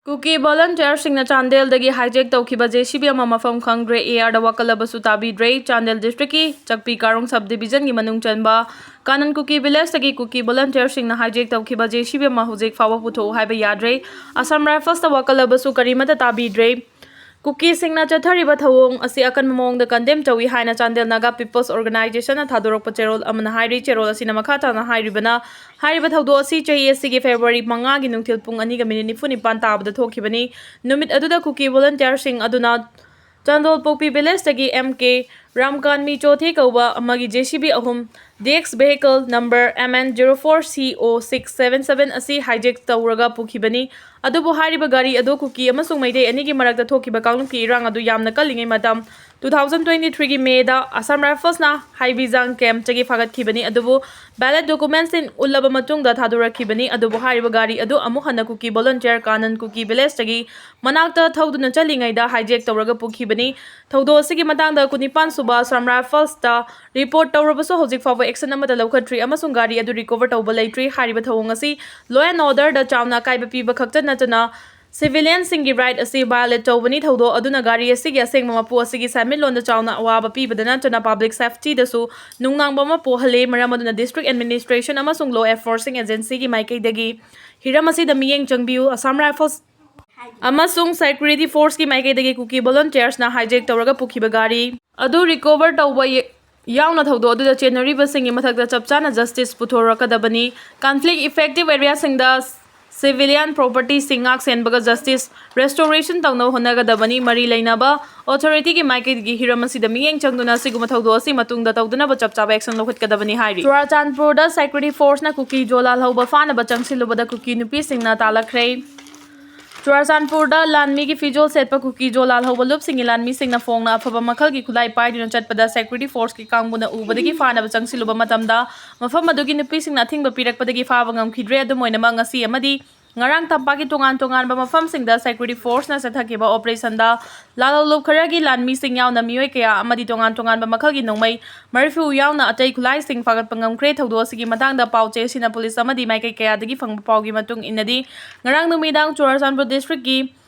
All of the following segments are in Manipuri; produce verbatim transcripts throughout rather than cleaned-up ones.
ꯀꯨꯀꯤ ꯚꯣꯂꯟꯇꯤꯌꯔꯁꯤꯡꯅ ꯆꯥꯟꯗꯦꯜꯗꯒꯤ ꯍꯥꯏꯖꯦꯛ ꯇꯧꯈꯤꯕ ꯖꯦ ꯁꯤ ꯕꯤ ꯑꯃ ꯃꯐꯝ ꯈꯪꯗ꯭ꯔꯦ꯫ ꯑꯦ ꯑꯥꯔꯗ ꯋꯥꯀꯠꯂꯕꯁꯨ ꯇꯥꯕꯤꯗ꯭ꯔꯦ꯫ ꯆꯥꯟꯗꯦꯜ ꯗꯤꯁꯇ꯭ꯔꯤꯛꯀꯤ ꯆꯛꯄꯤ ꯀꯥꯔꯣꯡ ꯁꯕ ꯗꯤꯕꯤꯖꯟꯒꯤ ꯃꯅꯨꯡ ꯆꯟꯕ ꯀꯥꯅꯟ ꯀꯨꯀꯤ ꯚꯤꯂꯦꯖꯇꯒꯤ ꯀꯨꯀꯤ ꯚꯣꯂꯟꯇꯤꯌꯔꯁꯤꯡꯅ ꯍꯥꯏꯖꯦꯛ ꯇꯧꯈꯤꯕ ꯖꯦ ꯁꯤ ꯕꯤ ꯑꯃ ꯍꯧꯖꯤꯛ ꯐꯥꯎꯕ ꯄꯨꯊꯣꯛꯎ ꯍꯥꯏꯕ ꯌꯥꯗ꯭ꯔꯦ꯫ ꯑꯁꯥꯝ ꯔꯥꯏꯐꯜꯁꯇ ꯋꯥꯀꯠꯂꯕꯁꯨ ꯀꯔꯤꯃꯠꯇ ꯇꯥꯕꯤꯗ꯭ꯔꯦ꯫ ꯀꯨꯀꯤꯁꯤꯡꯅ ꯆꯠꯊꯔꯤꯕ ꯊꯧꯑꯣꯡ ꯑꯁꯤ ꯑꯀꯟꯕ ꯃꯑꯣꯡꯗ ꯀꯟꯗꯦꯝ ꯇꯧꯏ ꯍꯥꯏꯅ ꯆꯥꯟꯗꯦꯜ ꯅꯥꯒꯥ ꯄꯤꯄꯜꯁ ꯑꯣꯔꯒꯅꯥꯏꯖꯦꯁꯟꯅ ꯊꯥꯗꯣꯔꯛꯄ ꯆꯦꯔꯣꯜ ꯑꯃꯅ ꯍꯥꯏꯔꯤ꯫ ꯆꯦꯔꯣꯜ ꯑꯁꯤꯅ ꯃꯈꯥ ꯇꯥꯅ ꯍꯥꯏꯔꯤꯕꯅ, ꯍꯥꯏꯔꯤꯕ ꯊꯧꯗꯣꯛ ꯑꯁꯤ ꯆꯍꯤ ꯑꯁꯤꯒꯤ ꯐꯦꯕ꯭ꯔꯨꯋꯥꯔꯤ ꯃꯉꯥꯒꯤ ꯅꯨꯡꯊꯤꯜ ꯄꯨꯡ ꯑꯅꯤꯒ ꯃꯤꯅꯤꯠ ꯅꯤꯐꯨ ꯅꯤꯄꯥꯟ ꯇꯥꯕꯗ ꯊꯣꯛꯈꯤꯕꯅꯤ꯫ ꯅꯨꯃꯤꯠ ꯑꯗꯨꯗ ꯀꯨꯀꯤ ꯚꯣꯂꯟꯇꯤꯌꯔꯁꯤꯡ ꯑꯗꯨꯅ ꯆꯥꯟꯗꯣꯜꯄꯣꯛꯄꯤ ꯚꯤꯂꯦꯖꯇꯒꯤ ꯑꯦꯝ ꯀꯦ ꯔꯥꯝꯀꯥꯟꯃꯤ ꯆꯣꯊꯦ ꯀꯧꯕ ꯑꯃꯒꯤ ꯖꯦ ꯁꯤ ꯕꯤ ꯑꯍꯨꯝ, ꯗꯦꯛꯁ vehicle number M N zero four C O six seven seven ꯑꯁꯤ ꯍꯥꯏꯖꯦꯛ ꯇꯧꯔꯒ ꯄꯨꯈꯤꯕꯅꯤ꯫ ꯑꯗꯨꯕꯨ ꯍꯥꯏꯔꯤꯕ ꯒꯥꯔꯤ ꯑꯗꯨ ꯀꯨꯀꯤ ꯑꯃꯁꯨꯡ ꯃꯩꯇꯩ ꯑꯅꯤꯒꯤ ꯃꯔꯛꯇ ꯊꯣꯛꯈꯤꯕ ꯀꯥꯡꯂꯨꯞꯀꯤ ꯏꯔꯥꯡ ꯑꯗꯨ ꯌꯥꯝꯅ ꯀꯜꯂꯤꯉꯩ ꯃꯇꯝ, two thousand twenty-threeꯒꯤ ꯃꯦꯗ ꯑꯁꯥꯝ ꯔꯥꯏꯐꯜꯁꯅ ꯍꯥꯏꯕꯤꯖꯥꯡ ꯀꯦꯝꯞꯇꯒꯤ ꯐꯥꯒꯠꯈꯤꯕꯅꯤ꯫ ꯑꯗꯨꯕꯨ ꯚꯦꯂꯤꯗ ꯗꯣꯀꯨꯃꯦꯟꯁꯤꯡ ꯎꯠꯂꯕ ꯃꯇꯨꯡꯗ ꯊꯥꯗꯣꯔꯛꯈꯤꯕꯅꯤ꯫ ꯑꯗꯨꯕꯨ ꯍꯥꯏꯔꯤꯕ ꯒꯥꯔꯤ ꯑꯗꯨ ꯑꯃꯨꯛ ꯍꯟꯅ ꯀꯨꯀꯤ ꯚꯣꯂꯟꯇꯤꯌꯔ ꯀꯥꯅꯟ ꯀꯨꯀꯤ ꯚꯤꯂꯦꯖꯇꯒꯤ ꯃꯅꯥꯛꯇ ꯊꯧꯗꯨꯅ ꯆꯠꯂꯤꯉꯩꯗ ꯍꯥꯏꯖꯦꯛ ꯇꯧꯔꯒ ꯄꯨꯈꯤꯕꯅꯤ꯫ ꯊꯧꯗꯣꯛ ꯑꯁꯤꯒꯤ ꯃꯇꯥꯡꯗ ꯀꯨꯟꯅꯤꯄꯥꯟ ꯁꯨꯕ ꯑꯁꯥꯝ ꯔꯥꯏꯐꯜꯁꯇ ꯔꯤꯄꯣꯔꯠ ꯇꯧꯔꯕꯁꯨ ꯍꯧꯖꯤꯛ ꯐꯥꯎꯕ ꯑꯦꯛꯁꯟ ꯑꯃꯠꯇ ꯂꯧꯈꯠꯇ꯭ꯔꯤ ꯑꯃꯁꯨꯡ ꯒꯥꯔꯤ ꯑꯗꯨ ꯔꯤꯀꯣꯚꯔ ꯇꯧꯕ ꯂꯩꯇ꯭ꯔꯤ꯫ ꯍꯥꯏꯔꯤꯕ ꯊꯧꯑꯣꯡ ꯑꯁꯤ ꯂꯣ ꯑꯦꯟ ꯑꯣꯔꯗꯔꯗ ꯆꯥꯎꯅ ꯑꯀꯥꯏꯕ ꯄꯤꯕ ꯈꯛꯇ ꯅꯠꯇꯅ ꯁꯤꯚꯤꯂꯤꯌꯟꯁꯤꯡꯒꯤ ꯔꯥꯏꯠ ꯑꯁꯤ ꯚꯥꯏꯑꯣꯂꯦꯠ ꯇꯧꯕꯅꯤ꯫ ꯊꯧꯗꯣꯛ ꯑꯗꯨꯅ ꯒꯥꯔꯤ ꯑꯁꯤꯒꯤ ꯑꯁꯦꯡꯕ ꯃꯄꯨ ꯑꯁꯤꯒꯤ ꯁꯦꯟꯃꯤꯠꯂꯣꯟꯗ ꯆꯥꯎꯅ ꯑꯋꯥꯕ ꯄꯤꯕꯗ ꯅꯠꯇꯅ ꯄꯕ꯭ꯂꯤꯛ ꯁꯦꯐꯇꯤꯗꯁꯨ ꯅꯨꯡꯅꯥꯡꯕ ꯑꯃ ꯄꯣꯛꯍꯜꯂꯦ꯫ ꯃꯔꯝ ꯑꯗꯨꯅ ꯗꯤꯁꯇ꯭ꯔꯤꯛ ꯑꯦꯗꯃꯤꯅꯤꯁꯇ꯭ꯔꯦꯁꯟ ꯑꯃꯁꯨꯡ ꯂꯣ ꯑꯦꯟꯐꯣꯔꯁꯤꯡ ꯑꯦꯖꯦꯟꯁꯤꯒꯤ ꯃꯥꯏꯀꯩꯗꯒꯤ ꯍꯤꯔꯝ ꯑꯁꯤꯗ ꯃꯤꯠꯌꯦꯡ ꯆꯪꯕꯤꯌꯨ꯫ ꯑꯁꯥꯝ ꯔꯥꯏꯐꯜꯁ ꯑꯃꯁꯨꯡ ꯁꯦꯀ꯭ꯌꯨꯔꯤꯇꯤ ꯐꯣꯔꯁꯀꯤ ꯃꯥꯏꯀꯩꯗꯒꯤ ꯀꯨꯀꯤ ꯚꯣꯂꯟꯇꯤꯌꯔꯁꯅ ꯍꯥꯏꯖꯦꯛ ꯇꯧꯔꯒ ꯄꯨꯈꯤꯕ ꯒꯥꯔꯤ ꯑꯗꯨ ꯔꯤꯀꯣꯚꯔ ꯇꯧꯕ ꯌ-, ꯌꯥꯎꯅ ꯊꯧꯗꯣꯛ ꯑꯗꯨꯗ ꯆꯦꯟꯅꯔꯤꯕꯁꯤꯡꯒꯤ ꯃꯊꯛꯇ ꯆꯞ ꯆꯥꯅ ꯖꯁꯇꯤꯁ ꯄꯨꯊꯣꯔꯛꯀꯗꯕꯅꯤ꯫ ꯀꯟꯐ꯭ꯂꯤꯛ ꯏꯐꯦꯛꯇꯤꯚ ꯑꯦꯔꯤꯌꯥꯁꯤꯡꯗ ꯁꯤꯚꯤꯂꯤꯌꯟ ꯄ꯭ꯔꯣꯄꯔꯇꯤꯁꯤꯡ ꯉꯥꯛ ꯁꯦꯟꯕꯒ ꯖꯁꯇꯤꯁ ꯔꯦꯁꯇꯣꯔꯦꯁꯟ ꯇꯧꯅꯕ ꯍꯣꯠꯅꯒꯗꯕꯅꯤ꯫ ꯃꯔꯤ ꯂꯩꯅꯕ ꯑꯣꯊꯣꯔꯤꯇꯤꯒꯤ ꯃꯥꯏꯀꯩꯗꯒꯤ ꯍꯤꯔꯝ ꯑꯁꯤꯗ ꯃꯤꯠꯌꯦꯡ ꯆꯪꯗꯨꯅ ꯑꯁꯤꯒꯨꯝꯕ ꯊꯧꯗꯣꯛ ꯑꯁꯤ ꯃꯇꯨꯡꯗ ꯇꯧꯗꯅꯕ ꯆꯞ ꯆꯥꯕ ꯑꯦꯛꯁꯟ ꯂꯧꯈꯠꯀꯗꯕꯅꯤ ꯍꯥꯏꯔꯤ꯫ ꯆꯨꯔꯥꯆꯥꯟꯄꯨꯔꯗ ꯁꯦꯀ꯭ꯌꯨꯔꯤꯇꯤ ꯐꯣꯔꯁꯅ ꯀꯨꯀꯤ ꯖꯣ ꯂꯥꯜꯍꯧꯕ ꯐꯥꯅꯕ ꯆꯪꯁꯤꯜꯂꯨꯕꯗ ꯀꯨꯀꯤ ꯅꯨꯄꯤꯁꯤꯡꯅ ꯇꯥꯜꯂꯛꯈ꯭ꯔꯦ꯫ ꯆꯨꯔꯥꯆꯥꯟꯄꯨꯔꯗ ꯂꯥꯟꯃꯤꯒꯤ ꯐꯤꯖꯣꯜ ꯁꯦꯠꯄ ꯀꯨꯀꯤ ꯖꯣ ꯂꯥꯜꯍꯧꯕ ꯂꯨꯞꯁꯤꯡꯒꯤ ꯂꯥꯟꯃꯤꯁꯤꯡꯅ ꯐꯣꯡꯅ ꯑꯐꯕ ꯃꯈꯜꯒꯤ ꯈꯨꯠꯂꯥꯏ ꯄꯥꯏꯗꯨꯅ ꯆꯠꯄꯗ ꯁꯦꯀ꯭ꯌꯨꯔꯤꯇꯤ ꯐꯣꯔꯁꯀꯤ ꯀꯥꯡꯕꯨꯅ ꯎꯕꯗꯒꯤ ꯐꯥꯅꯕ ꯆꯪꯁꯤꯜꯂꯨꯕ ꯃꯇꯝꯗ ꯃꯐꯝ ꯑꯗꯨꯒꯤ ꯅꯨꯄꯤꯁꯤꯡꯅ ꯑꯊꯤꯡꯕ ꯄꯤꯔꯛꯄꯗꯒꯤ ꯐꯥꯕ ꯉꯝꯈꯤꯗ꯭ꯔꯦ꯫ ꯑꯗꯨꯝ ꯑꯣꯏꯅꯃꯛ, ꯉꯁꯤ ꯑꯃꯗꯤ ꯉꯔꯥꯡ ꯇꯝꯄꯥꯛꯀꯤ ꯇꯣꯉꯥꯟ ꯇꯣꯉꯥꯟꯕ ꯃꯐꯝꯁꯤꯡꯗ security forceꯅ ꯆꯠꯊꯈꯤꯕ operationꯗ ꯂꯥꯜꯍꯧꯂꯨꯞ ꯈꯔꯒꯤ ꯂꯥꯟꯃꯤꯁꯤꯡ ꯌꯥꯎꯅ ꯃꯤꯑꯣꯏ ꯀꯌꯥ ꯑꯃꯗꯤ ꯇꯣꯉꯥꯟ ꯇꯣꯉꯥꯟꯕ ꯃꯈꯜꯒꯤ ꯅꯣꯡꯃꯩ ꯃꯔꯤꯐꯨ ꯌꯥꯎꯅ ꯑꯇꯩ ꯈꯨꯠꯂꯥꯏꯁꯤꯡ ꯐꯥꯒꯠꯄ ꯉꯝꯈ꯭ꯔꯦ꯫ ꯊꯧꯗꯣꯛ ꯑꯁꯤꯒꯤ ꯃꯇꯥꯡꯗ ꯄꯥꯎ ꯆꯦ ꯑꯁꯤꯅ ꯄꯨꯂꯤꯁ ꯑꯃꯗꯤ ꯃꯥꯏꯀꯩ ꯀꯌꯥꯗꯒꯤ ꯐꯪꯕ ꯄꯥꯎꯒꯤ ꯃꯇꯨꯡ ꯏꯟꯅꯗꯤ, ꯉꯔꯥꯡ ꯅꯨꯃꯤꯗꯥꯡ ꯆꯨꯔꯥꯆꯥꯟꯄꯨꯔ districtꯀꯤ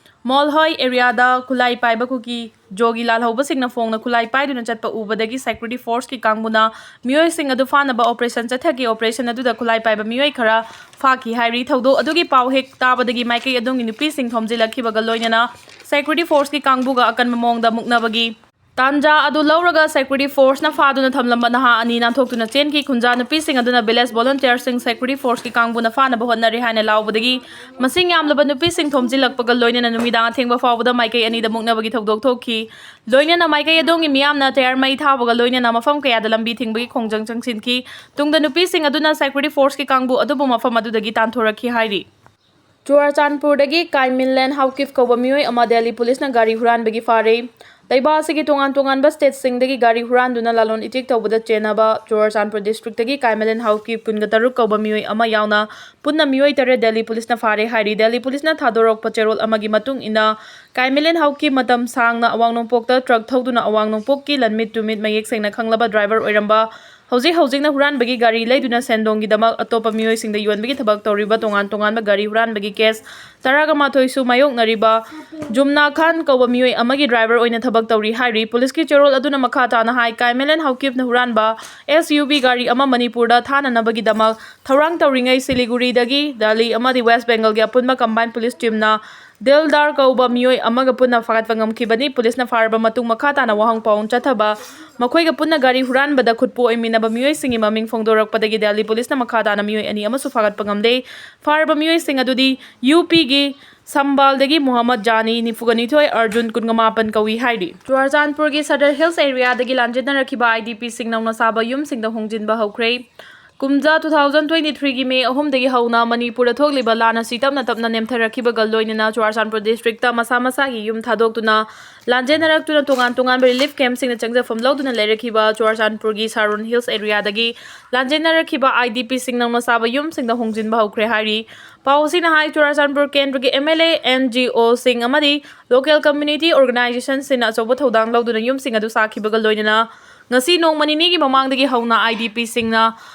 ꯃꯣꯜꯍꯣꯏ areaꯗ ꯈꯨꯠꯂꯥꯏ ꯄꯥꯏꯕ ꯀꯨꯀꯤ ꯖꯣꯒꯤ ꯂꯥꯜꯍꯧꯕꯁꯤꯡꯅ ꯐꯣꯡꯅ ꯈꯨꯠꯂꯥꯏ ꯄꯥꯏꯗꯨꯅ ꯆꯠꯄ ꯎꯕꯗꯒꯤ security forceꯀꯤ ꯀꯥꯡꯕꯨꯅ ꯃꯤꯑꯣꯏꯁꯤꯡ ꯑꯗꯨ ꯐꯥꯅꯕ operation ꯆꯠꯊꯈꯤ꯫ Operation ꯑꯗꯨꯗ ꯈꯨꯠꯂꯥꯏ ꯄꯥꯏꯕ ꯃꯤꯑꯣꯏ ꯈꯔ ꯐꯥꯈꯤ ꯍꯥꯏꯔꯤ꯫ ꯊꯧꯗꯣꯛ ꯑꯗꯨꯒꯤ ꯄꯥꯎ ꯍꯦꯛ ꯇꯥꯕꯗꯒꯤ ꯃꯥꯏꯀꯩ ꯑꯗꯣꯝꯒꯤ ꯅꯨꯄꯤꯁꯤꯡ ꯊꯣꯝꯖꯤꯜꯂꯛꯈꯤꯕꯒ ꯂꯣꯏꯅꯅ security forceꯀꯤ ꯀꯥꯡꯕꯨꯒ ꯑꯀꯟꯕ ꯃꯑꯣꯡꯗ ꯃꯨꯛꯅꯕꯒꯤ ꯇꯥꯟꯖꯥ ꯑꯗꯨ ꯂꯧꯔꯒ security forceꯅ ꯐꯥꯗꯨꯅ ꯊꯝꯂꯝꯕ ꯅꯍꯥ ꯑꯅꯤ ꯅꯥꯟꯊꯣꯛꯇꯨꯅ ꯆꯦꯟꯈꯤ꯫ ꯈꯨꯟꯖꯥ ꯅꯨꯄꯤꯁꯤꯡ ꯑꯗꯨꯅ village volunteerꯁꯤꯡ security forceꯀꯤ ꯀꯥꯡꯕꯨꯅ ꯐꯥꯅꯕ ꯍꯣꯠꯅꯔꯤ ꯍꯥꯏꯅ ꯂꯥꯎꯕꯗꯒꯤ ꯃꯁꯤꯡ ꯌꯥꯝꯂꯕ ꯅꯨꯄꯤꯁꯤꯡ ꯊꯣꯝꯖꯤꯜꯂꯛꯄꯒ ꯂꯣꯏꯅꯅ ꯅꯨꯃꯤꯗꯥꯡ ꯑꯊꯦꯡꯕ ꯐꯥꯎꯕꯗ ꯃꯥꯏꯀꯩ ꯑꯅꯤꯗ ꯃꯨꯛꯅꯕꯒꯤ ꯊꯧꯗꯣꯛ ꯊꯣꯛꯈꯤ꯫ ꯂꯣꯏꯅꯅ ꯃꯥꯏꯀꯩ ꯑꯗꯣꯝꯒꯤ ꯃꯤꯌꯥꯝꯅ ꯇꯌꯥꯔ ꯃꯩ ꯊꯥꯕꯒ ꯂꯣꯏꯅꯅ ꯃꯐꯝ ꯀꯌꯥꯗ ꯂꯝꯕꯤ ꯊꯤꯡꯕꯒꯤ ꯈꯣꯡꯖꯪ ꯆꯪꯁꯤꯟꯈꯤ꯫ ꯇꯨꯡꯗ ꯅꯨꯄꯤꯁꯤꯡ ꯑꯗꯨꯅ security forceꯀꯤ ꯀꯥꯡꯕꯨ ꯑꯗꯨꯕꯨ ꯃꯐꯝ ꯑꯗꯨꯗꯒꯤ ꯇꯥꯟꯊꯣꯔꯛꯈꯤ ꯍꯥꯏꯔꯤ꯫ ꯆꯨꯔꯥꯆꯥꯟꯄꯨꯔꯗꯒꯤ ꯀꯥꯏꯃꯤꯟꯂꯦꯟ ꯍꯥꯎꯀꯤꯞ ꯀꯧꯕ ꯃꯤꯑꯣꯏ ꯑꯃ ꯗꯦꯜꯂꯤ ꯄꯨꯂꯤꯁꯅ ꯒꯥꯔꯤ ꯍꯨꯔꯥꯟꯕꯒꯤ ꯐꯥꯔꯦ꯫ ꯂꯩꯕꯥꯛ ꯑꯁꯤꯒꯤ ꯇꯣꯉꯥꯟ ꯇꯣꯉꯥꯟꯕ stateꯁꯤꯡꯗꯒꯤ ꯒꯥꯔꯤ ꯍꯨꯔꯥꯟꯗꯨꯅ ꯂꯂꯣꯟ ꯏꯇꯤꯛ ꯇꯧꯕꯗ ꯆꯦꯟꯅꯕ ꯆꯨꯔꯥꯆꯥꯟꯄꯨꯔ districtꯇꯒꯤ ꯀꯥꯏꯃꯤꯟꯂꯦꯟ ꯍꯥꯎꯀꯤꯞ ꯀꯨꯟꯒ ꯇꯔꯨꯛ ꯀꯧꯕ ꯃꯤꯑꯣꯏ ꯑꯃ ꯌꯥꯎꯅ ꯄꯨꯟꯅ ꯃꯤꯑꯣꯏ ꯇꯔꯦꯠ ꯗꯦꯜꯂꯤ ꯄꯨꯂꯤꯁꯅ ꯐꯥꯔꯦ ꯍꯥꯏꯔꯤ꯫ ꯗꯦꯜꯂꯤ ꯄꯨꯂꯤꯁꯅ ꯊꯥꯗꯣꯔꯛꯄ ꯆꯦꯔꯣꯜ ꯑꯃꯒꯤ ꯃꯇꯨꯡ ꯏꯟꯅ, ꯀꯥꯏꯃꯤꯟꯂꯦꯟ ꯍꯥꯎꯀꯤꯞ ꯃꯇꯝ ꯁꯥꯡꯅ ꯑꯋꯥꯡ ꯅꯣꯡꯄꯣꯛꯇ truck ꯊꯧꯗꯨꯅ ꯑꯋꯥꯡ ꯅꯣꯡꯄꯣꯛꯀꯤ ꯂꯟꯃꯤꯠ ꯇꯨꯃꯤꯠ ꯃꯌꯦꯛ ꯁꯦꯡꯅ ꯈꯪꯂꯕ driver ꯑꯣꯏꯔꯝꯕ, ꯍꯧꯖꯤꯛ ꯍꯧꯖꯤꯛꯅ ꯍꯨꯔꯥꯟꯕꯒꯤ ꯒꯥꯔꯤ ꯂꯩꯗꯨꯅ ꯁꯦꯟꯗꯣꯡꯒꯤꯗꯃꯛ ꯑꯇꯣꯞꯄ ꯃꯤꯑꯣꯏꯁꯤꯡꯗ ꯌꯣꯟꯕꯒꯤ ꯊꯕꯛ ꯇꯧꯔꯤꯕ ꯇꯣꯉꯥꯟ ꯇꯣꯉꯥꯟꯕ ꯒꯥꯔꯤ ꯍꯨꯔꯥꯟꯕꯒꯤ case ꯇꯔꯥꯒ ꯃꯥꯊꯣꯏꯁꯨ ꯃꯥꯌꯣꯛꯅꯔꯤꯕ ꯖꯨꯝꯅꯥ ꯈꯥꯟ ꯀꯧꯕ ꯃꯤꯑꯣꯏ ꯑꯃꯒꯤ driver ꯑꯣꯏꯅ ꯊꯕꯛ ꯇꯧꯔꯤ ꯍꯥꯏꯔꯤ꯫ ꯄꯨꯂꯤꯁꯀꯤ ꯆꯦꯔꯣꯜ ꯑꯗꯨꯅ ꯃꯈꯥ ꯇꯥꯅ ꯍꯥꯏ, ꯀꯥꯏꯃꯦꯂꯦꯟ ꯍꯥꯎꯀꯤꯞꯅ ꯍꯨꯔꯥꯟꯕ S U V ꯒꯥꯔꯤ ꯑꯃ ꯃꯅꯤꯄꯨꯔꯗ ꯊꯥꯅꯅꯕꯒꯤꯗꯃꯛ ꯊꯧꯔꯥꯡ ꯇꯧꯔꯤꯉꯩ ꯁꯤꯂꯤꯒꯨꯔꯤꯗꯒꯤ ꯗꯦꯜꯂꯤ ꯑꯃꯗꯤ West Bengalꯒꯤ ꯑꯄꯨꯟꯕ combined police teamꯅ ꯗꯤꯜꯗꯥꯔ ꯀꯧꯕ ꯃꯤꯑꯣꯏ ꯑꯃꯒ ꯄꯨꯟꯅ ꯐꯥꯒꯠꯄ ꯉꯝꯈꯤꯕꯅꯤ꯫ ꯄꯨꯂꯤꯁꯅ ꯐꯥꯔꯕ ꯃꯇꯨꯡ ꯃꯈꯥ ꯇꯥꯅ ꯋꯥꯍꯪ ꯄꯥꯎꯍꯪ ꯆꯠꯊꯕ, ꯃꯈꯣꯏꯒ ꯄꯨꯟꯅ ꯒꯥꯔꯤ ꯍꯨꯔꯥꯟꯕꯗ ꯈꯨꯠꯄꯨ ꯑꯣꯏꯃꯤꯟꯅꯕ ꯃꯤꯑꯣꯏꯁꯤꯡꯒꯤ ꯃꯃꯤꯡ ꯐꯣꯡꯗꯣꯔꯛꯄꯗꯒꯤ ꯗꯦꯜꯂꯤ ꯄꯨꯂꯤꯁꯅ ꯃꯈꯥ ꯇꯥꯅ ꯃꯤꯑꯣꯏ ꯑꯅꯤ ꯑꯃꯁꯨ ꯐꯥꯒꯠꯄ ꯉꯝꯂꯦ꯫ ꯐꯥꯔꯕ ꯃꯤꯑꯣꯏꯁꯤꯡ ꯑꯗꯨꯗꯤ UPꯒꯤ ꯁꯝꯕꯥꯜꯗꯒꯤ ꯃꯨꯍꯝꯃꯗ ꯖꯥꯅꯤ, ꯅꯤꯐꯨꯒ ꯅꯤꯊꯣꯏ, ꯑꯔꯖꯨꯟ, ꯀꯨꯟꯒ ꯃꯥꯄꯟ ꯀꯧꯏ ꯍꯥꯏꯔꯤ꯫ ꯆꯨꯔꯥꯆꯥꯟꯄꯨꯔꯒꯤ Sadar Hills areaꯗꯒꯤ ꯂꯥꯟꯖꯦꯟꯅꯔꯛꯈꯤꯕ IDPꯁꯤꯡ ꯅꯧꯅ ꯁꯥꯕ ꯌꯨꯝꯁꯤꯡꯗ ꯍꯣꯡꯖꯤꯟꯕ ꯍꯧꯈ꯭ꯔꯦ꯫ ꯀꯨꯝꯖꯥ two thousand twenty-threeꯒꯤ May ꯑꯍꯨꯝꯗꯒꯤ ꯍꯧꯅ ꯃꯅꯤꯄꯨꯔꯗ ꯊꯣꯛꯂꯤꯕ ꯂꯥꯟ ꯑꯁꯤ ꯇꯞꯅ ꯇꯞꯅ ꯅꯦꯝꯊꯔꯛꯈꯤꯕꯒ ꯂꯣꯏꯅꯅ ꯆꯨꯔꯥꯆꯥꯟꯄꯨꯔ districtꯇ ꯃꯁꯥ ꯃꯁꯥꯒꯤ ꯌꯨꯝ ꯊꯥꯗꯣꯛꯇꯨꯅ ꯂꯥꯟꯖꯦꯟꯅꯔꯛꯇꯨꯅ ꯇꯣꯉꯥꯟ ꯇꯣꯉꯥꯟꯕ relief campꯁꯤꯡꯗ ꯆꯪꯖꯐꯝ ꯂꯧꯗꯨꯅ ꯂꯩꯔꯛꯈꯤꯕ ꯆꯨꯔꯥꯆꯥꯟꯄꯨꯔꯒꯤ ꯁꯥꯔꯣꯟ hills areaꯗꯒꯤ ꯂꯥꯟꯖꯦꯟꯅꯔꯛꯈꯤꯕ IDPꯁꯤꯡ ꯅꯧꯅ ꯁꯥꯕ ꯌꯨꯝꯁꯤꯡꯗ ꯍꯣꯡꯖꯤꯟꯕ ꯍꯧꯈ꯭ꯔꯦ ꯍꯥꯏꯔꯤ꯫ ꯄꯥꯎ ꯑꯁꯤꯅ ꯍꯥꯏ, ꯆꯨꯔꯥꯆꯥꯟꯄꯨꯔ ꯀꯦꯟꯗ꯭ꯔꯒꯤ MLA, NGOꯁꯤꯡ ꯑꯃꯗꯤ local community organizationꯁꯤꯡꯅ ꯑꯆꯧꯕ ꯊꯧꯗꯥꯡ ꯂꯧꯗꯨꯅ ꯌꯨꯝꯁꯤꯡ ꯑꯗꯨ ꯁꯥꯈꯤꯕꯒ ꯂꯣꯏꯅꯅ ꯉꯁꯤ ꯅꯣꯡꯃ ꯅꯤꯅꯤꯒꯤ ꯃꯃꯥꯡꯗꯒꯤ ꯍꯧꯅ IDPꯁꯤꯡꯅ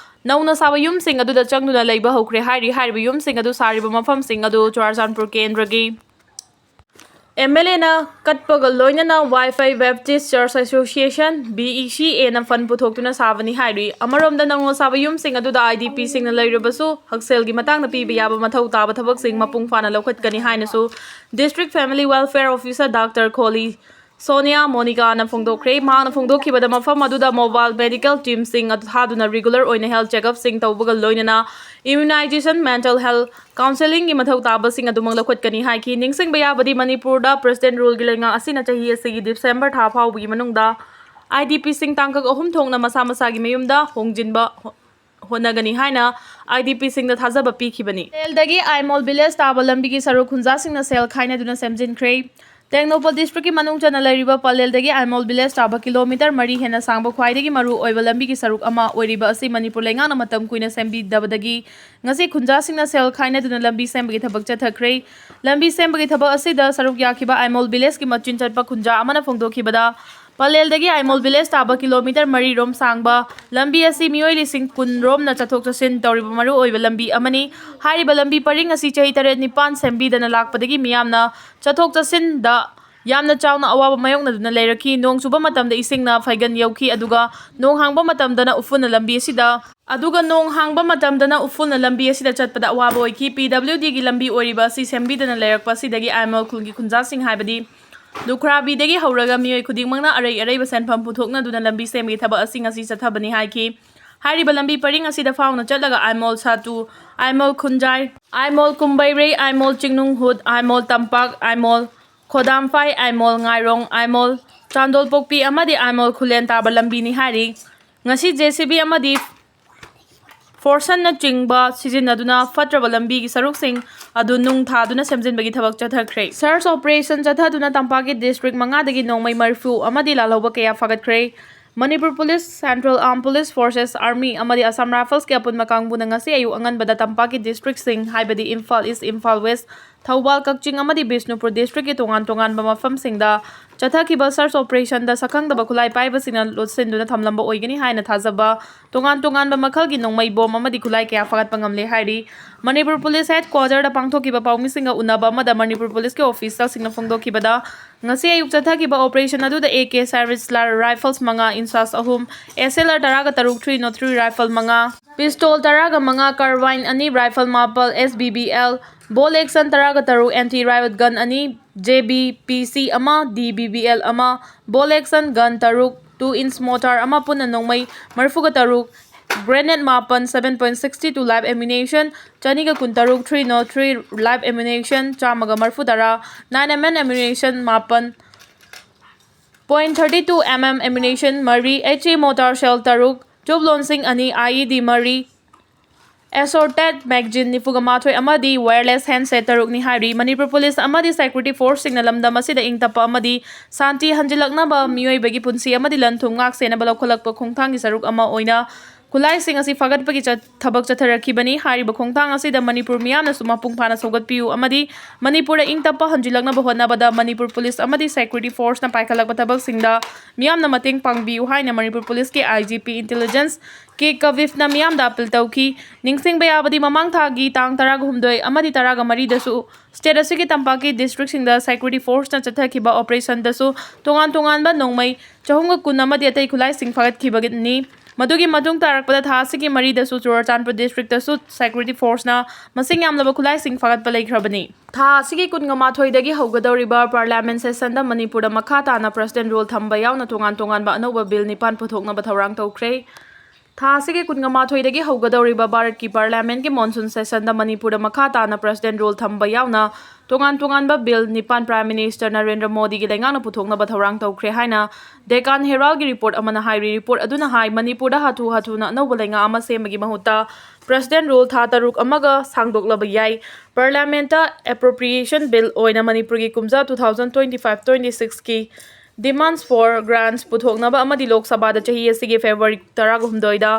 ꯅꯧꯅ ꯁꯥꯕ ꯌꯨꯝꯁꯤꯡ ꯑꯗꯨꯗ ꯆꯪꯗꯨꯅ ꯂꯩꯕ ꯍꯧꯈ꯭ꯔꯦ ꯍꯥꯏꯔꯤ꯫ ꯍꯥꯏꯔꯤꯕ ꯌꯨꯝꯁꯤꯡ ꯑꯗꯨ ꯁꯥꯔꯤꯕ ꯃꯐꯝꯁꯤꯡ ꯑꯗꯨ ꯆꯨꯔꯥꯆꯥꯟꯄꯨꯔ ꯀꯦꯟꯗ꯭ꯔꯒꯤ MLAꯅ ꯀꯠꯄꯒ ꯂꯣꯏꯅꯅ Wi-Fi Baptist Church Association, BECAꯅ fund ꯄꯨꯊꯣꯛꯇꯨꯅ ꯁꯥꯕꯅꯤ ꯍꯥꯏꯔꯤ꯫ ꯑꯃꯔꯣꯝꯗ ꯅꯧꯅ ꯁꯥꯕ ꯌꯨꯝꯁꯤꯡ ꯑꯗꯨꯗ IDPꯁꯤꯡꯅ ꯂꯩꯔꯕꯁꯨ ꯍꯛꯁꯦꯜꯒꯤ ꯃꯇꯥꯡꯗ ꯄꯤꯕ ꯌꯥꯕ ꯃꯊꯧ ꯇꯥꯕ ꯊꯕꯛꯁꯤꯡ ꯃꯄꯨꯡ ꯐꯥꯅ ꯂꯧꯈꯠꯀꯅꯤ ꯍꯥꯏꯅꯁꯨ District Family Welfare Officer Doctor Kohli Sonia ꯃꯣꯅꯤꯀꯥꯅ ꯐꯣꯡꯗꯣꯛꯈ꯭ꯔꯦ꯫ ꯃꯍꯥꯛꯅ ꯐꯣꯡꯗꯣꯛꯈꯤꯕꯗ ꯃꯐꯝ ꯑꯗꯨꯗ mobile medical teamꯁꯤꯡ ꯑꯗꯨ ꯊꯥꯗꯨꯅ regular ꯑꯣꯏꯅ health checkupꯁꯤꯡ ꯇꯧꯕꯒ ꯂꯣꯏꯅꯅ immunization, mental health counselingꯒꯤ ꯃꯊꯧ ꯇꯥꯕꯁꯤꯡ ꯑꯗꯨꯃꯛ ꯂꯧꯈꯠꯀꯅꯤ ꯍꯥꯏꯈꯤ꯫ ꯅꯤꯡꯁꯤꯡꯕ ꯌꯥꯕꯗꯤ ꯃꯅꯤꯄꯨꯔꯗ President ruleꯒꯤ ꯂꯩꯉꯥꯛ ꯑꯁꯤꯅ ꯆꯍꯤ ꯑꯁꯤꯒꯤ December ꯊꯥ ꯐꯥꯎꯕꯒꯤ ꯃꯅꯨꯡꯗ IDPꯁꯤꯡ ꯇꯥꯡꯀꯛ ꯑꯍꯨꯝ ꯊꯣꯛꯅ ꯃꯁꯥ ꯃꯁꯥꯒꯤ ꯃꯌꯨꯝꯗ ꯍꯣꯡꯖꯤꯟꯕ ꯍꯣ-, ꯍꯣꯠꯅꯒꯅꯤ ꯍꯥꯏꯅ IDPꯁꯤꯡꯗ ꯊꯥꯖꯕ ꯄꯤꯈꯤꯕꯅꯤ꯫ ꯄꯂꯦꯜꯗꯒꯤ ꯑꯥꯏꯃꯣꯜ village ꯇꯥꯕ ꯂꯝꯕꯤꯒꯤ ꯁꯔꯨꯛ ꯈꯨꯟꯖꯥꯁꯤꯡꯅ ꯁꯦꯜ ꯈꯥꯏꯅꯗꯨꯅ ꯁꯦꯝꯖꯤꯟꯈ꯭ꯔꯦ꯫ ꯇꯦꯡꯅꯧꯄꯜ districtꯀꯤ ꯃꯅꯨꯡ ꯆꯟꯅ ꯂꯩꯔꯤꯕ ꯄꯂꯦꯜꯗꯒꯤ ꯑꯥꯏꯃꯣꯜ village ꯇꯥꯕ kilometre ꯃꯔꯤ ꯍꯦꯟꯅ ꯁꯥꯡꯕ ꯈ꯭ꯋꯥꯏꯗꯒꯤ ꯃꯔꯨ ꯑꯣꯏꯕ ꯂꯝꯕꯤꯒꯤ ꯁꯔꯨꯛ ꯑꯃ ꯑꯣꯏꯔꯤꯕ ꯑꯁꯤ ꯃꯅꯤꯄꯨꯔ ꯂꯩꯉꯥꯛꯅ ꯃꯇꯝ ꯀꯨꯏꯅ ꯁꯦꯝꯕꯤꯗꯕꯗꯒꯤ ꯉꯁꯤ ꯈꯨꯟꯖꯥꯁꯤꯡꯅ ꯁꯦꯜ ꯈꯥꯏꯅꯗꯨꯅ ꯂꯝꯕꯤ ꯁꯦꯝꯕꯒꯤ ꯊꯕꯛ ꯆꯠꯊꯈ꯭ꯔꯦ꯫ ꯂꯝꯕꯤ ꯁꯦꯝꯕꯒꯤ ꯊꯕꯛ ꯑꯁꯤꯗ ꯁꯔꯨꯛ ꯌꯥꯈꯤꯕ ꯑꯥꯏꯃꯣꯜ villageꯀꯤ ꯃꯆꯤꯟ ꯆꯠꯄ ꯈꯨꯟꯖꯥ ꯑꯃꯅ ꯐꯣꯡꯗꯣꯛꯈꯤꯕꯗ, ꯄꯂꯦꯜꯗꯒꯤ ꯑꯥꯏꯃꯣꯜ village ꯇꯥꯕ kilometre ꯃꯔꯤ ꯔꯣꯝ ꯁꯥꯡꯕ ꯂꯝꯕꯤ ꯑꯁꯤ ꯃꯤꯑꯣꯏ ꯂꯤꯁꯤꯡ ꯀꯨꯟ ꯔꯣꯝꯅ ꯆꯠꯊꯣꯛ ꯆꯠꯁꯤꯟ ꯇꯧꯔꯤꯕ ꯃꯔꯨ ꯑꯣꯏꯕ ꯂꯝꯕꯤ ꯑꯃꯅꯤ꯫ ꯍꯥꯏꯔꯤꯕ ꯂꯝꯕꯤ ꯄꯔꯤꯡ ꯑꯁꯤ ꯆꯍꯤ ꯇꯔꯦꯠ ꯅꯤꯄꯥꯟ ꯁꯦꯝꯕꯤꯗꯅ ꯂꯥꯛꯄꯗꯒꯤ ꯃꯤꯌꯥꯝꯅ ꯆꯠꯊꯣꯛ ꯆꯠꯁꯤꯟꯗ ꯌꯥꯝꯅ ꯆꯥꯎꯅ ꯑꯋꯥꯕ ꯃꯥꯌꯣꯛꯅꯗꯨꯅ ꯂꯩꯔꯛꯈꯤ꯫ ꯅꯣꯡ ꯆꯨꯕ ꯃꯇꯝꯗ ꯏꯁꯤꯡꯅ ꯐꯩꯒꯟ ꯌꯧꯈꯤ, ꯑꯗꯨꯒ ꯅꯣꯡ ꯍꯥꯡꯕ ꯃꯇꯝꯗꯅ ꯎꯐꯨꯟꯅ ꯂꯝꯕꯤ ꯑꯁꯤꯗ, ꯑꯗꯨꯒ ꯅꯣꯡ ꯍꯥꯡꯕ ꯃꯇꯝꯗꯅ ꯎꯐꯨꯟꯅ ꯂꯝꯕꯤ ꯑꯁꯤꯗ ꯆꯠꯄꯗ ꯑꯋꯥꯕ ꯑꯣꯏꯈꯤ꯫ PWDꯒꯤ ꯂꯝꯕꯤ ꯑꯣꯏꯔꯤꯕ ꯑꯁꯤ ꯁꯦꯝꯕꯤꯗꯅ ꯂꯩꯔꯛꯄ ꯑꯁꯤꯗꯒꯤ ꯑꯥꯏꯃꯣꯜ ꯈꯨꯜꯒꯤ ꯈꯨꯟꯖꯥꯁꯤꯡ, ꯍꯥꯏꯕꯗꯤ ꯂꯨꯈ꯭ꯔꯥꯕꯤꯗꯒꯤ ꯍꯧꯔꯒ ꯃꯤꯑꯣꯏ ꯈꯨꯗꯤꯡꯃꯛꯅ ꯑꯔꯩ ꯑꯔꯩꯕ ꯁꯦꯟꯐꯝ ꯄꯨꯊꯣꯛꯅꯗꯨꯅ ꯂꯝꯕꯤ ꯁꯦꯝꯕꯒꯤ ꯊꯕꯛ ꯑꯁꯤ ꯉꯁꯤ ꯆꯠꯊꯕꯅꯤ ꯍꯥꯏꯈꯤ꯫ ꯍꯥꯏꯔꯤꯕ ꯂꯝꯕꯤ ꯄꯔꯤꯡ ꯑꯁꯤꯗ ꯐꯥꯎꯅ ꯆꯠꯂꯒ ꯑꯥꯏꯃꯣꯜ ꯁꯥꯇꯨ, ꯑꯥꯏꯃꯣꯜ ꯈꯨꯟꯖꯥꯏ, ꯑꯥꯏꯃꯣꯜ ꯀꯨꯝꯕꯩꯔꯩ, ꯑꯥꯏꯃꯣꯜ ꯆꯤꯡꯅꯨꯡꯍꯨꯠ, ꯑꯥꯏꯃꯣꯜ ꯇꯝꯄꯥꯛ, ꯑꯥꯏꯃꯣꯜ ꯈꯣꯗꯥꯝꯐꯥꯏ, ꯑꯥꯏꯃꯣꯜ ꯉꯥꯏꯔꯣꯡ, ꯑꯥꯏꯃꯣꯜ ꯆꯥꯟꯗꯣꯜꯄꯣꯛꯄꯤ ꯑꯃꯗꯤ ꯑꯥꯏꯃꯣꯜ ꯈꯨꯂꯦꯟ ꯇꯥꯕ ꯂꯝꯕꯤꯅꯤ ꯍꯥꯏꯔꯤ꯫ ꯉꯁꯤ JCB ꯑꯃꯗꯤ ꯐꯣꯔꯁꯟꯅꯆꯤꯡꯕ ꯁꯤꯖꯤꯟꯅꯗꯨꯅ ꯐꯠꯇ꯭ꯔꯕ ꯂꯝꯕꯤꯒꯤ ꯁꯔꯨꯛꯁꯤꯡ ꯑꯗꯨ ꯅꯨꯡ ꯊꯥꯗꯨꯅ ꯁꯦꯝꯖꯤꯟꯕꯒꯤ ꯊꯕꯛ ꯆꯠꯊꯈ꯭ꯔꯦ꯫ Search operation ꯆꯠꯊꯗꯨꯅ ꯇꯝꯄꯥꯛꯀꯤ district ꯃꯉꯥꯗꯒꯤ ꯅꯣꯡꯃꯩ ꯃꯔꯤꯐꯨ ꯑꯃꯗꯤ ꯂꯥꯜꯍꯧꯕ ꯀꯌꯥ ꯐꯥꯒꯠꯈ꯭ꯔꯦ꯫ Manipur police, Central Armed Police Forces, Army ꯑꯃꯗꯤ Assam Riflesꯀꯤ ꯑꯄꯨꯟꯕ ꯀꯥꯡꯕꯨꯅ ꯉꯁꯤ ꯑꯌꯨꯛ ꯑꯉꯟꯕꯗ ꯇꯝꯄꯥꯛꯀꯤ districtꯁꯤꯡ, ꯍꯥꯏꯕꯗꯤ ꯏꯝꯐꯥꯜ East, ꯏꯝꯐꯥꯜ West, ꯊꯧꯕꯥꯜ, ꯀꯛꯆꯤꯡ ꯑꯃꯗꯤ ꯕꯤꯁꯅꯨꯄꯨꯔ districtꯀꯤ ꯇꯣꯉꯥꯟ ꯇꯣꯉꯥꯟꯕ ꯃꯐꯝꯁꯤꯡꯗ ꯆꯠꯊꯈꯤꯕ search operationꯗ ꯁꯛꯈꯪꯗꯕ ꯈꯨꯠꯂꯥꯏ ꯄꯥꯏꯕꯁꯤꯡꯅ ꯂꯣꯠꯁꯤꯟꯗꯨꯅ ꯊꯝꯂꯝꯕ ꯑꯣꯏꯒꯅꯤ ꯍꯥꯏꯅ ꯊꯥꯖꯕ ꯇꯣꯉꯥꯟ ꯇꯣꯉꯥꯟꯕ ꯃꯈꯜꯒꯤ ꯅꯣꯡꯃꯩ, ꯕꯣꯝ ꯑꯃꯗꯤ ꯈꯨꯠꯂꯥꯏ ꯀꯌꯥ ꯐꯥꯒꯠꯄ ꯉꯝꯂꯦ ꯍꯥꯏꯔꯤ꯫ ꯃꯅꯤꯄꯨꯔ ꯄꯨꯂꯤꯁ headquarterꯗ ꯄꯥꯡꯊꯣꯛꯈꯤꯕ ꯄꯥꯎꯃꯤꯁꯤꯡꯒ ꯎꯅꯕ ꯑꯃꯗ ꯃꯅꯤꯄꯨꯔ ꯄꯨꯂꯤꯁꯀꯤ officialꯁꯤꯡꯅ ꯐꯣꯡꯗꯣꯛꯈꯤꯕꯗ, ꯉꯁꯤ ꯑꯌꯨꯛ ꯆꯠꯊꯈꯤꯕ operation ꯑꯗꯨꯗ A K Savage Rifles ꯃꯉꯥ, INSAS ꯑꯍꯨꯝ, S L R ꯇꯔꯥꯒ ꯇꯔꯨꯛ three nought three rifle ꯃꯉꯥ, pistol ꯇꯔꯥꯒ ꯃꯉꯥ, carbine ꯑꯅꯤ, rifle ꯃꯥꯄꯜ, S B B L, bolt action ꯇꯔꯥꯒ ꯇꯔꯨꯛ, anti riot gun ꯑꯅꯤ, J B P C ꯑꯃ, D B B L ꯑꯃ, bolt action gun ꯇꯔꯨꯛ, two inch mortar ꯑꯃ, ꯄꯨꯟꯅ ꯅꯣꯡꯃꯩ ꯃꯔꯤꯐꯨꯒ ꯇꯔꯨꯛ, grenade ꯃꯥꯄꯟ, seven point six two live ammunition ꯆꯅꯤꯒ ꯀꯨꯟꯇꯔꯨꯛ, three nought three live ammunition ꯆꯥꯝꯃꯒ ꯃꯔꯤꯐꯨ ꯇꯔꯥ, nine M M ammunition ꯃꯥꯄꯟ, point thirty two M M ammunition ꯃꯔꯤ, H E mortar shell ꯇꯔꯨꯛ, tube launching ꯑꯅꯤ, I E D ꯃꯔꯤ, assorted magazine ꯅꯤꯐꯨꯒ ꯃꯥꯊꯣꯏ ꯑꯃꯗꯤ wireless handset ꯇꯔꯨꯛꯅꯤ ꯍꯥꯏꯔꯤ꯫ ꯃꯅꯤꯄꯨꯔ ꯄꯨꯂꯤꯁ ꯑꯃꯗꯤ security forceꯁꯤꯡꯅ ꯂꯝꯗꯝ ꯑꯁꯤꯗ ꯏꯪ ꯇꯞꯄ ꯑꯃꯗꯤ ꯁꯥꯟꯇꯤ ꯍꯟꯖꯤꯜꯂꯛꯅꯕ, ꯃꯤꯑꯣꯏꯕꯒꯤ ꯄꯨꯟꯁꯤ ꯑꯃꯗꯤ ꯂꯟ ꯊꯨꯝ ꯉꯥꯛ ꯁꯦꯟꯅꯕ ꯂꯧꯈꯠꯂꯛꯄ ꯈꯣꯡꯊꯥꯡꯒꯤ ꯁꯔꯨꯛ ꯑꯃ ꯑꯣꯏꯅ ꯈꯨꯠꯂꯥꯏꯁꯤꯡ ꯑꯁꯤ ꯐꯒꯠꯄꯒꯤ ꯆꯠ-, ꯊꯕꯛ ꯆꯠꯊꯔꯛꯈꯤꯕꯅꯤ꯫ ꯍꯥꯏꯔꯤꯕ ꯈꯣꯡꯊꯥꯡ ꯑꯁꯤꯗ ꯃꯅꯤꯄꯨꯔ ꯃꯤꯌꯥꯝꯅꯁꯨ ꯃꯄꯨꯡ ꯐꯥꯅ ꯁꯧꯒꯠꯄꯤꯌꯨ ꯑꯃꯗꯤ ꯃꯅꯤꯄꯨꯔꯗ ꯏꯪ ꯇꯞꯄ ꯍꯟꯖꯤꯜꯂꯛꯅꯕ ꯍꯣꯠꯅꯕꯗ ꯃꯅꯤꯄꯨꯔ ꯄꯨꯂꯤꯁ ꯑꯃꯗꯤ security forceꯅ ꯄꯥꯏꯈꯠꯂꯛꯄ ꯊꯕꯛꯁꯤꯡꯗ ꯃꯤꯌꯥꯝꯅ ꯃꯇꯦꯡ ꯄꯥꯡꯕꯤꯌꯨ ꯍꯥꯏꯅ ꯃꯅꯤꯄꯨꯔ ꯄꯨꯂꯤꯁꯀꯤ I G P intelligence K ꯀꯕꯤꯐꯅ ꯃꯤꯌꯥꯝꯗ appeal ꯇꯧꯈꯤ꯫ ꯅꯤꯡꯁꯤꯡꯕ ꯌꯥꯕꯗꯤ, ꯃꯃꯥꯡ ꯊꯥꯒꯤ ꯇꯥꯡ ꯇꯔꯥꯒ ꯍꯨꯝꯗꯣꯏ ꯑꯃꯗꯤ ꯇꯔꯥꯒ ꯃꯔꯤꯗꯁꯨ state ꯑꯁꯤꯒꯤ ꯇꯝꯄꯥꯛꯀꯤ districtꯁꯤꯡꯗ security forceꯅ ꯆꯠꯊꯈꯤꯕ operationꯗꯁꯨ ꯇꯣꯉꯥꯟ ꯇꯣꯉꯥꯟꯕ ꯅꯣꯡꯃꯩ ꯆꯍꯨꯝꯒ ꯀꯨꯟ ꯑꯃꯗꯤ ꯑꯇꯩ ꯈꯨꯠꯂꯥꯏꯁꯤꯡ ꯐꯥꯒꯠꯈꯤꯕꯅꯤ꯫ ꯃꯗꯨꯒꯤ ꯃꯇꯨꯡ ꯇꯥꯔꯛꯄꯗ ꯊꯥ ꯑꯁꯤꯒꯤ ꯃꯔꯤꯗꯁꯨ ꯆꯨꯔꯆꯥꯟꯄꯨꯔ districtꯇꯁꯨ security forceꯅ ꯃꯁꯤꯡ ꯌꯥꯝꯂꯕ ꯈꯨꯠꯂꯥꯏꯁꯤꯡ ꯐꯥꯒꯠꯄ ꯂꯩꯈ꯭ꯔꯕꯅꯤ꯫ ꯊꯥ ꯑꯁꯤꯒꯤ ꯀꯨꯟꯒ ꯃꯥꯊꯣꯏꯗꯒꯤ ꯍꯧꯒꯗꯧꯔꯤꯕ parliament sessionꯗ ꯃꯅꯤꯄꯨꯔꯗ ꯃꯈꯥ ꯇꯥꯅ president rule ꯊꯝꯕ ꯌꯥꯎꯅ ꯇꯣꯉꯥꯟ ꯇꯣꯉꯥꯟꯕ ꯑꯅꯧꯕ bill ꯅꯤꯄꯥꯟ ꯄꯨꯊꯣꯛꯅꯕ ꯊꯧꯔꯥꯡ ꯇꯧꯈ꯭ꯔꯦ꯫ ꯊꯥ ꯑꯁꯤꯒꯤ ꯀꯨꯟꯒ ꯃꯥꯊꯣꯏꯗꯒꯤ ꯍꯧꯒꯗꯧꯔꯤꯕ ꯚꯥꯔꯠꯀꯤ parliamentꯀꯤ monsoon sessionꯗ ꯃꯅꯤꯄꯨꯔꯗ ꯃꯈꯥ ꯇꯥꯅ president rule ꯊꯝꯕ ꯌꯥꯎꯅ ꯇꯣꯉꯥꯟ ꯇꯣꯉꯥꯟꯕ ꯕꯤꯜ ꯅꯤꯄꯥꯟ Prime Minister ꯅꯔꯦꯟꯗ꯭ꯔ ꯃꯣꯗꯤꯒꯤ ꯂꯩꯉꯥꯛꯅ ꯄꯨꯊꯣꯛꯅꯕ ꯊꯧꯔꯥꯡ ꯇꯧꯈ꯭ꯔꯦ ꯍꯥꯏꯅ ꯗꯦꯀꯥꯟ ꯍꯦꯔꯥꯜꯒꯤ ꯔꯤꯄꯣꯔꯠ ꯑꯃꯅ ꯍꯥꯏꯔꯤ꯫ ꯔꯤꯄꯣꯔꯠ ꯑꯗꯨꯅ ꯍꯥꯏ, ꯃꯅꯤꯄꯨꯔꯗ ꯍꯥꯊꯨ ꯍꯥꯊꯨꯅ ꯑꯅꯧꯕ ꯂꯩꯉꯥꯛ ꯑꯃ ꯁꯦꯝꯕꯒꯤ ꯃꯍꯨꯠꯇ President Rule ꯊꯥ ꯇꯔꯨꯛ ꯑꯃꯒ ꯁꯥꯡꯗꯣꯛꯂꯕ ꯌꯥꯏ꯫ ꯄꯥꯔꯂꯤꯌꯥꯃꯦꯟꯠꯇ Appropriation Bill ꯑꯣꯏꯅ ꯃꯅꯤꯄꯨꯔꯒꯤ ꯀꯨꯝꯖꯥ two thousand twenty five twenty six ꯀꯤ Demands for Grants ꯄꯨꯊꯣꯛꯅꯕ ꯑꯃꯗꯤ ꯂꯣꯛ ꯁꯚꯥꯗ ꯆꯍꯤ ꯑꯁꯤꯒꯤ February ꯇꯔꯥꯍꯨꯝꯗꯣꯏꯗ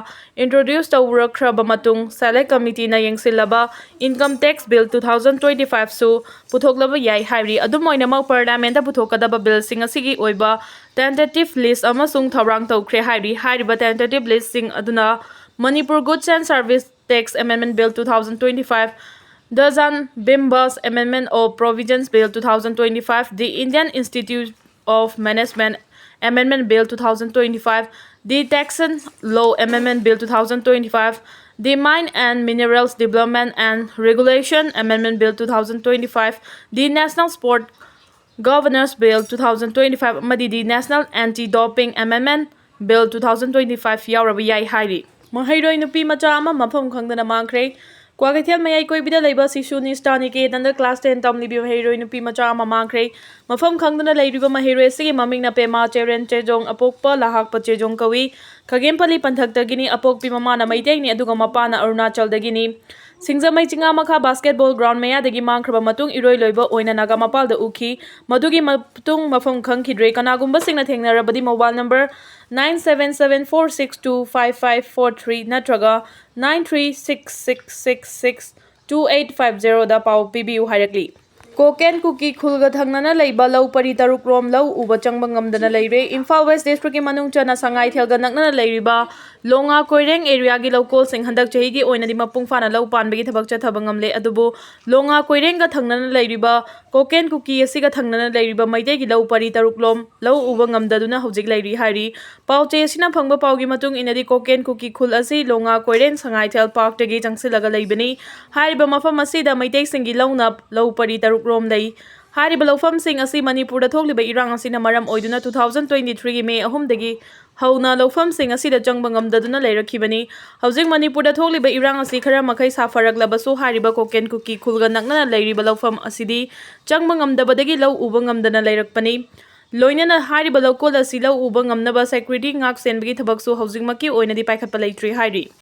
introduce ꯇꯧꯔꯛꯈ꯭ꯔꯕ ꯃꯇꯨꯡ, Select Committeeꯅ ꯌꯦꯡꯁꯤꯜꯂꯕ Income Tax Bill two thousand twenty five ꯁꯨ ꯄꯨꯊꯣꯛꯂꯕ ꯌꯥꯏ ꯍꯥꯏꯔꯤ꯫ ꯑꯗꯨꯝ ꯑꯣꯏꯅꯃꯛ, ꯄꯥꯔꯂꯤꯌꯥꯃꯦꯟꯠꯇ ꯄꯨꯊꯣꯛꯀꯗꯕ ꯕꯤꯜꯁꯤꯡ ꯑꯁꯤꯒꯤ ꯑꯣꯏꯕ tentative list ꯑꯃꯁꯨꯡ ꯊꯧꯔꯥꯡ ꯇꯧꯈ꯭ꯔꯦ ꯍꯥꯏꯔꯤ꯫ ꯍꯥꯏꯔꯤꯕ tentative listꯁꯤꯡ ꯑꯗꯨꯅ Manipur Goods and Service Tax Amendment Bill two thousand twenty five, the Jan Bhimbas Amendment of Provisions Bill two thousand twenty five, the Indian Institute of Management Amendment Bill two thousand twenty five, the Taxation Law Amendment Bill two thousand twenty five, the Mine and Minerals Development and Regulation Amendment Bill two thousand twenty five, the National Sport Governance Bill two thousand twenty five ꯑꯃꯗꯤ the National Anti-Doping Amendment Bill two thousand twenty five ꯌꯥꯎꯔꯕ ꯌꯥꯏ ꯍꯥꯏꯔꯤ꯫ ꯃꯍꯩꯔꯣꯏ ꯅꯨꯄꯤ ꯃꯆꯥ ꯑꯃ ꯃꯐꯝ ꯈꯪꯗꯅ ꯃꯥꯡꯈ꯭ꯔꯦ꯫ ꯀ꯭ꯋꯥꯀꯩꯊꯦꯜ ꯃꯌꯥꯏ ꯀꯣꯏꯕꯤꯗ ꯂꯩꯕ ꯁꯤꯁꯨ ꯅꯤꯁ꯭ꯇꯥ ꯅꯤꯀꯦꯇꯟꯗ class ten ꯇꯝꯂꯤꯕꯤ ꯃꯍꯩꯔꯣꯏ ꯅꯨꯄꯤ ꯃꯆꯥ ꯑꯃ ꯃꯥꯡꯈ꯭ꯔꯦ꯫ ꯃꯐꯝ ꯈꯪꯗꯅ ꯂꯩꯔꯤꯕ ꯃꯍꯩꯔꯣꯏ ꯑꯁꯤꯒꯤ ꯃꯃꯤꯡꯅ ꯄꯦꯃꯥ ꯆꯦꯔꯦꯟ ꯆꯦꯖꯣꯡ, ꯑꯄꯣꯛꯄ ꯂꯍꯥꯛꯄ ꯆꯦꯖꯣꯡ ꯀꯧꯏ꯫ ꯈꯥꯒꯦꯝꯄꯜꯂꯤ ꯄꯟꯊꯛꯇꯒꯤꯅꯤ꯫ ꯑꯄꯣꯛꯄꯤ ꯃꯃꯥꯅ ꯃꯩꯇꯩꯅꯤ, ꯑꯗꯨꯒ ꯃꯄꯥꯅ ꯑꯔꯨꯅꯥꯆꯜꯗꯒꯤꯅꯤ꯫ ꯁꯤꯡꯖꯃꯩ ꯆꯤꯉꯥ ꯃꯈꯥ basketball ground ꯃꯌꯥꯗꯒꯤ ꯃꯥꯡꯈ꯭ꯔꯕ ꯃꯇꯨꯡ ꯏꯔꯣꯏ ꯂꯣꯏꯕ ꯑꯣꯏꯅ ꯅꯥꯒꯥ ꯃꯄꯥꯜꯗ ꯎꯈꯤ꯫ ꯃꯗꯨꯒꯤ ꯃꯇꯨꯡ ꯃꯐꯝ ꯈꯪꯈꯤꯗ꯭ꯔꯦ꯫ ꯀꯅꯥꯒꯨꯝꯕꯁꯤꯡꯅ ꯊꯦꯡꯅꯔꯕꯗꯤ mobile number nine seven seven four six two five five four three ꯅꯠꯇ꯭ꯔꯒ nine three six six six six two eight five zeroꯗ ꯄꯥꯎ ꯄꯤꯕꯤꯌꯨ ꯍꯥꯏꯔꯛꯂꯤ꯫ ꯀꯣꯀꯦꯟ ꯀꯨꯀꯤ ꯈꯨꯜꯒ ꯊꯪꯅꯅ ꯂꯩꯕ ꯂꯧ ꯄꯔꯤ ꯇꯔꯨꯛ ꯔꯣꯝ ꯂꯧ ꯎꯕ ꯆꯪꯕ ꯉꯝꯗꯅ ꯂꯩꯔꯦ꯫ ꯏꯝꯐꯥꯜ West Districtꯀꯤ ꯃꯅꯨꯡ ꯆꯟꯅ ꯁꯉꯥꯏꯊꯦꯜꯒ ꯅꯛꯅꯅ ꯂꯩꯔꯤꯕ ꯂꯣꯉꯥ ꯀꯣꯏꯔꯦꯡ areaꯒꯤ ꯂꯧꯀꯣꯜꯁꯤꯡ ꯍꯟꯗꯛ ꯆꯍꯤꯒꯤ ꯑꯣꯏꯅꯗꯤ ꯃꯄꯨꯡ ꯐꯥꯅ ꯂꯧ ꯄꯥꯟꯕꯒꯤ ꯊꯕꯛ ꯆꯠꯊꯕ ꯉꯝꯂꯦ꯫ ꯑꯗꯨꯕꯨ ꯂꯣꯉꯥ ꯀꯣꯏꯔꯦꯡꯒ ꯊꯪꯅꯅ ꯂꯩꯔꯤꯕ ꯀꯣꯀꯦꯟ ꯀꯨꯀꯤ ꯑꯁꯤꯒ ꯊꯪꯅꯅ ꯂꯩꯔꯤꯕ ꯃꯩꯇꯩꯒꯤ ꯂꯧ ꯄꯔꯤ ꯇꯔꯨꯛ ꯂꯣꯝ ꯂꯧ ꯎꯕ ꯉꯝꯗꯗꯨꯅ ꯍꯧꯖꯤꯛ ꯂꯩꯔꯤ ꯍꯥꯏꯔꯤ꯫ ꯄꯥꯎꯆꯦ ꯑꯁꯤꯅ ꯐꯪꯕ ꯄꯥꯎꯒꯤ ꯃꯇꯨꯡ ꯏꯟꯅꯗꯤ, ꯀꯣꯀꯦꯟ ꯀꯨꯀꯤ ꯈꯨꯜ ꯑꯁꯤ ꯂꯣꯉꯥ ꯀꯣꯏꯔꯦꯟ ꯁꯉꯥꯏꯊꯦꯜ parkꯇꯒꯤ ꯆꯪꯁꯤꯜꯂꯒ ꯂꯩꯕꯅꯤ꯫ ꯍꯥꯏꯔꯤꯕ ꯃꯐꯝ ꯑꯁꯤꯗ ꯃꯩꯇꯩꯁꯤꯡꯒꯤ ꯂꯧꯅ ꯂꯧ ꯄꯔꯤ ꯇꯔꯨꯛ ꯔꯣꯝ ꯂꯩ꯫ ꯍꯥꯏꯔꯤꯕ ꯂꯧꯐꯝꯁꯤꯡ ꯑꯁꯤ ꯃꯅꯤꯄꯨꯔꯗ ꯊꯣꯛꯂꯤꯕ ꯏꯔꯥꯡ ꯑꯁꯤꯅ ꯃꯔꯝ ꯑꯣꯏꯗꯨꯅ two thousand twenty three ꯒꯤ ꯃꯦ ꯑꯍꯨꯝꯗꯒꯤ ꯍꯧꯅ ꯂꯧꯐꯝꯁꯤꯡ ꯑꯁꯤꯗ ꯆꯪꯕ ꯉꯝꯗꯗꯨꯅ ꯂꯩꯔꯛꯈꯤꯕꯅꯤ꯫ ꯍꯧꯖꯤꯛ ꯃꯅꯤꯄꯨꯔꯗ ꯊꯣꯛꯂꯤꯕ ꯏꯔꯥꯡ ꯑꯁꯤ ꯈꯔ ꯃꯈꯩ ꯁꯥꯐꯔꯛꯂꯕꯁꯨ ꯍꯥꯏꯔꯤꯕ ꯀꯣꯀꯦꯟ ꯀꯨꯀꯤ ꯈꯨꯜꯒ ꯅꯛꯅꯅ ꯂꯩꯔꯤꯕ ꯂꯧꯐꯝ ꯑꯁꯤꯗꯤ ꯆꯪꯕ ꯉꯝꯗꯕꯗꯒꯤ ꯂꯧ ꯎꯕ ꯉꯝꯗꯅ ꯂꯩꯔꯛꯄꯅꯤ꯫ ꯂꯣꯏꯅꯅ ꯍꯥꯏꯔꯤꯕ ꯂꯧꯀꯣꯜ ꯑꯁꯤ ꯂꯧ ꯎꯕ ꯉꯝꯅꯕ security ꯉꯥꯛ ꯁꯦꯟꯕꯒꯤ ꯊꯕꯛꯁꯨ ꯍꯧꯖꯤꯛꯃꯛꯀꯤ ꯑꯣꯏꯅꯗꯤ ꯄꯥꯏꯈꯠꯄ ꯂꯩꯇ꯭ꯔꯤ ꯍꯥꯏꯔꯤ꯫